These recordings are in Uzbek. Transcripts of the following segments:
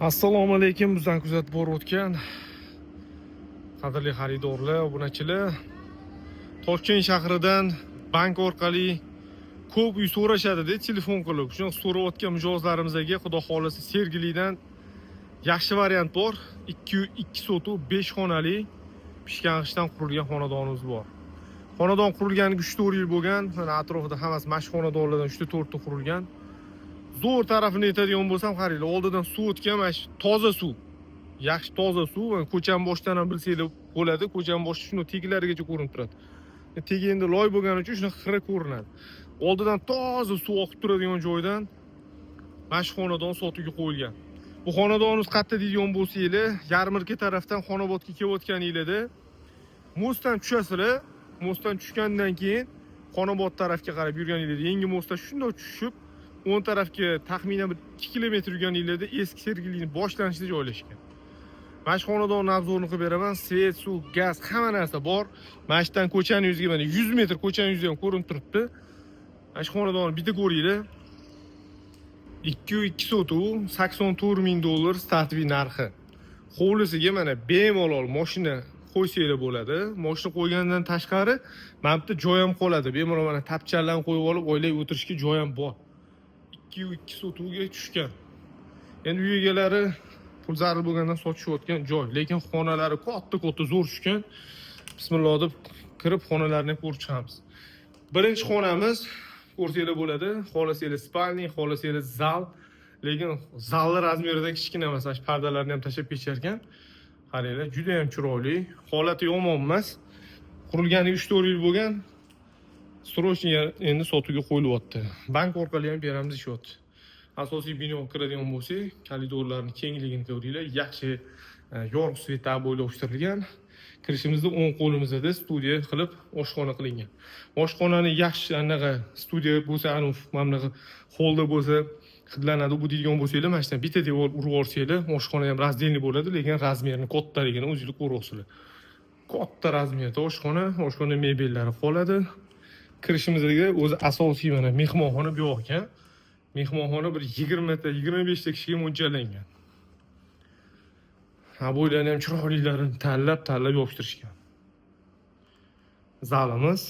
Assalomu alaykum, bizdan kuzatib borayotgan qadrli xaridorlar, obunachilar. Toshkent shahridan bank orqali ko'p uy so'rashadi-da telefon qilib. Shuni so'rayotgan mijozlarimizga, xudo xohlasa, Sergelidan yaxshi variant bor. 2 2 sotuv, 5 xonali, pishgan g'ishtdan qurilgan xonadonimiz bor. Xonadon qurilganiga 3-4 yil bo'lgan. Mana, atrofida hammasi mana shu xonadonlardan 3 ta, 4 ta qurilgan. Zo'r tarafini aytadigan bo'lsam, qaranglar, oldidan suv o'tgan, mana shu toza suv. Yaxshi toza suv. Mana, ko'chani boshidan ham bilsanglar bo'ladi. Ko'chani boshi shuni teglarigacha ko'rinib turadi. Tegi endi loy bo'lgani uchun shunaqa xira ko'rinadi. Oldidan toza suv oqib turadigan joydan mana shu xonadon sotuvga qo'yilgan. Bu xonadonimiz qayerda deydigan bo'lsanglar, Yarmarka tarafdan Xonobodga kelayotganinglarda мост dan tushasizlar. Мост dan tushgandan keyin Xonobod tarafga qarab yurganinglarda, yangi мост dan shundoq tushib, o'ng tarafga taxminan bir 2 kilometr yurganinglarda eski Sergelini boshlanishida joylashgan. Mana shu xonadonni обзор ini qilib beraman. Свет, suv, gaz, hamma narsa bor. Mana shu yerdan ko'chani yuziga, mana, 100 metr ko'chani yuzi ham ko'rinib turibdi. Mana shu xonadonni bitta ko'ringlar. 2 2 sotuv, 84 ming dollar стартовый narxi. Hovlisiga, mana, bemalol mashina qo'ysanglar bo'ladi. Mashina qo'ygandan tashqari mana bu yerda joy ham qoladi. Bemalol, mana, tapchanlarni qo'yib olib, oilaviy o'tirishga joy ham bor. 2 2 sotuvga tushgan. Endi uy egalari pul zarur bo'lgandan sotishayotgan joy, lekin xonalari katta-katta, zo'r tushgan. Bismillah deb kirib, xonalarni ham ko'rib chiqamiz. Birinchi xonamiz, ko'rsanglar bo'ladi. Xohlasanglar спальный, xohlasanglar zal. Lekin zalni размер ida kichkina emas, mana shu pardalarni ham tashlab ketishar ekan. Qaranglar, juda ham chiroyli. Holati yomon emas. Qurilganiga 3-4 yil bo'lgan. Срочный endi sotuvga qo'yilyapti. Bank orqali ham beramiz deyishyapti. Asosiy binoga kiradigan bo'lsak, koridorlarni kengligini ko'ringlar. Yaxshi, yorug' свет da обой yopishtirilgan. Kirishimizda o'ng qo'limizda studiya qilib oshxona qilingan. Oshxonani yaxshi, anaqa studiya bo'lsa, anavi mana bunaqa holda bo'lsa hidlanadi bu deydigan bo'lsanglar, mana shundan bitta devor urib yuborsanglar, oshxona ham раздельный bo'ladi, lekin размер ini kattaligini o'zinglar ko'ryapsizlar. Katta размер da oshxona, oshxona mebellari qoladi. Kirishimizga o'zi asosiy, mana, mehmonxona bu yoq ekan. Mehmonxona bir 20 ta, 25 ta kishiga mo'ljallangan. Обой larni ham chiroylilarini tanlab tanlab yopishtirishgan. Zalimiz.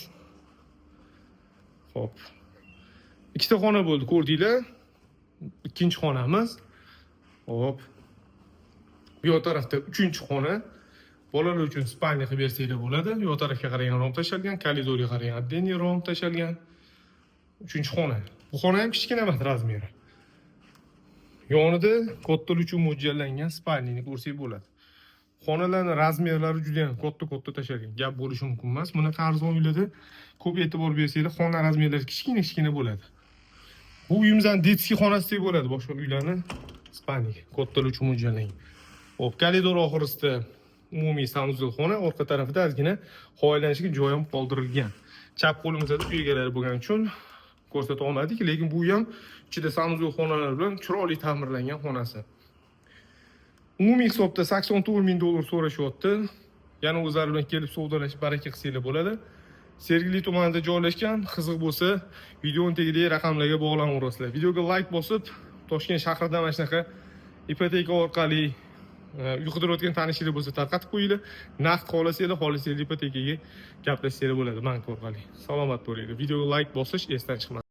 Xo'p. Ikkita xona bo'ldi, ko'rdinglar. Ikkinchi xonamiz. Xo'p. Bu yoq tarafda uchinchi xona. Bolalar uchun спальня qilib bersanglar bo'ladi. Bu yoq tarafga qaragan rom tashalgan, koridorga qaragan отдельный rom tashalgan. Uchinchi xona. Bu xona ham kichkina emas размер i. Yonida kattalar uchun mo'ljallangan спальня ni ko'rsak bo'ladi. Xonalarning размер lari juda ham katta-katta tashalgan. Gap bo'lishi mumkin emas. Bunaqa arzon uylarda ko'p e'tibor bersanglar, xona размер lari kichkina-kichkina bo'ladi. Bu uyimizning детский xonasidek bo'ladi, boshqa uylarni спальня kattalar uchun mo'ljallangan. Xo'p, koridor oxirisida umumiy санузел xona, orqa tarafida ozgina havo aylanishiga joy ham qoldirilgan. Chap qo'limizda uy egalari bo'lgani uchun ko'rsata olmadik, lekin bu uy ham ichida санузел xonalar bilan chiroyli ta'mirlangan xonasi. Umumiy hisobda 84 ming dollar so'rashyapti. Yana o'zlari bilan kelib savdolashib, baraka qilsanglar bo'ladi. Sergeli tumanida joylashgan. Qiziq bo'lsa, videoni tagidagi raqamlarga bog'lanaverasizlar. Videoga layk bosib, Toshkent shahrida mana shunaqa ipoteka orqali uy qidirayotgan tanishinglar bo'lsa, tarqatib qo'yinglar. Naqd xohlasanglar, xohlasanglar ipotekaga gaplashsanglar bo'ladi bank orqali. Salomat bo'linglar. Videoga layk bosish esdan chiqmasin.